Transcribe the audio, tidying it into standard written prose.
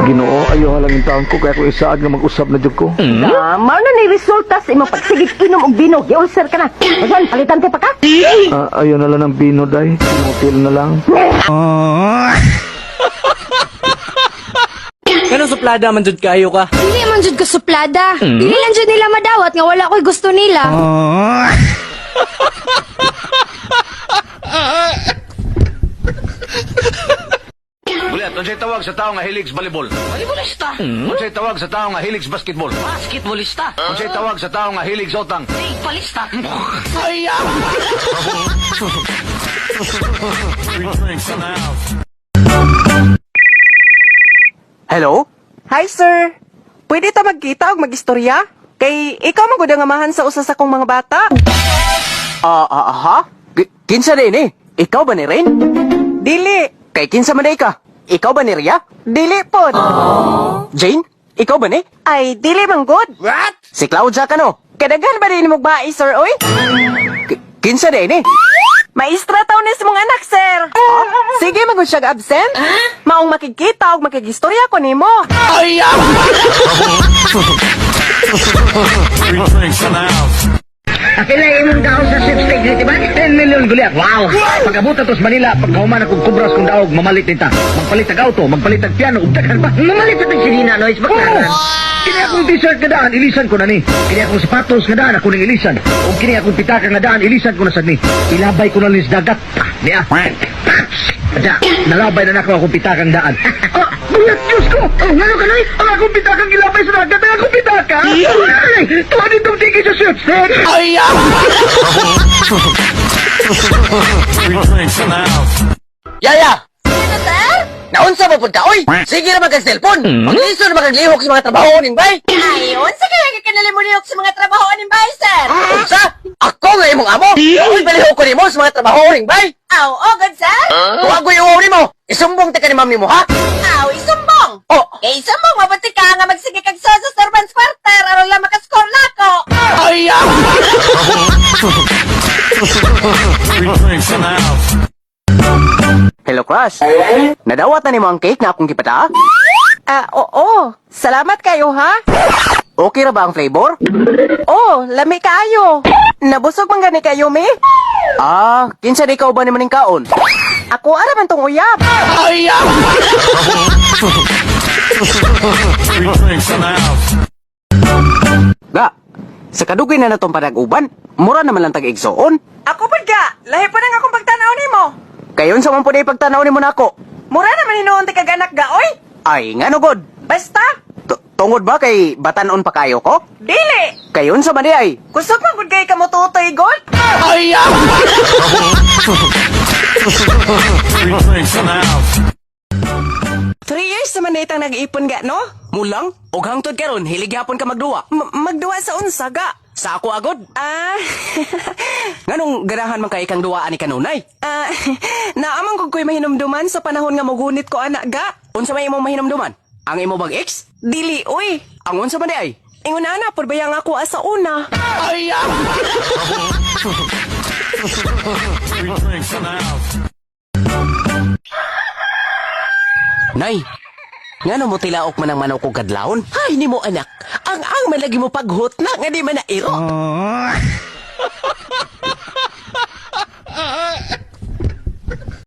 Ginoo, ayaw lang yung taon ko kaya kung isaad nga mag-usab na jud ko. Ah, mao na ni resulta sa imong pagsigig inom og bino. Gi-ulcer ka na. Usan, palitante pa ka? Ah, ayaw na lang ng bino, day. Motel na lang. Kanang suplada man jud kayo ka. Dili man jud ko suplada. Dili lang jud nila madawat nga wala ko'y gusto nila. Bulat, unsay tawag sa tao nga hilig sa volleyball? Volleybolista. Unsay tawag sa tao nga hilig sa basketball? Basketballista. Unsay tawag sa tao nga hilig sa utang? Palista. Hello? Hi, sir. Pwede ta magkita og magistorya? Kay ikaw man gud ang amahan sa usa sa kong mga bata. Ah, ah, aha? Kinsa din eh? Ikaw ba ni Rain? Dili. Kay kinsa man day ka? Ikaw ba ni Ria? Dili pod. Jane? Ikaw ba ni? Ay, dili man gud. Si Claudia ka no? Kadaghan ba din mo bae, sir, oy? Kinsa din eh? Maestra taw ni sa mong anak, sir. Sige, man gud siya absent. Maong makikita og makigistorya ko nimo. Akila imong daon sa sweepstakes, di ba? 10 million guliak. Wow! Pag-abot atos Manila, pagkahuman akong kubras kong daog, mamalit din ta. Magpalit ag auto, magpalit ag piano, ug daghan pa. Mamalit sa Sinina, no? Isbaklaran. Kini akong t-shirt nga daan, ilisan ko na ni. Kini akong sapatos nga daan, ako ning ilisan. Ug kini akong pitaka nga daan, ilisan ko na sad ni. Ilabay ko na ni sa dagat. Ah, niya. Da, nalabay na nako akong pitakang daan. Ah, bulat Diyos ko! Oh, ngano ka noy? Ang akong pitakang ilabay sa dagat, ang akong pitaka! Ay, tuwa ditong tigil sa sweepstakes! Yaya! Naunsa ba pud ka oy? Sige ra man kag cellphone. Maglisod na man kag lihok sa mga trabaho ning bay. Ay, unsa kay kanalimunok sa mga trabaho aning bay, sir? Unsa? Ako nga imong amo. Uy, balihok ko nimo sa mga trabaho ning bay. Aw, oh, good, sir. Tuwag ko iuwaw nimo. Isumbong ta ka ni ma'am nimo ha? Aw, isumbong. Oh. Kay isumbong, mabuti ka nga magsige kag sa servants quarter aron lang makascore nako. Hello crush. Nadawat na nimo ang cake na akong gipataa? Ah, oo. Salamat kayo, ha? Okay ra ba ang flavor? Oh, lami kaayo. Nabusog man gani kayo, mi? Ah, kinsa di ka uban nimo ning kaon? Ako ara man tong uyab. Ga. Sa kadugay na natong panag-uban, mura naman lang tag igsoon. Ako pud ga, lahi pa nang akong pagtanaw nimo. Kayon sa man pud pagtanaw nimo nako. Mura naman hinuon ti kag anak ga, oy. Ay, ngano god? Basta, Tungod ba kay batanon pa kayo ko? dili. Kayon sa man di ay. Kusog man gud kay kamo tutoy gol. 3 years naman na itang nag-ipon ga, no? Mulang, og hangtod karon hilig gyapon ka magduwa. Magduwa sa unsa ga? Sa ako agod. Ah, Nganong ganahan man kay kang duwaan ni kanunay? ah, naamang kog ko'y mahinumduman sa panahon nga mogunit ko anak ga. Unsa may imong mahinumduman? Ang imo bag ex? Dili, uy. Ang unsa man di ay? Ingon ana, pud ba nga ako asa una? Nay, ngano mo tilaok man ang manok og kadlawon? Ay, nimo anak. Ang ang man lagi mo paghot na nga di man nairo.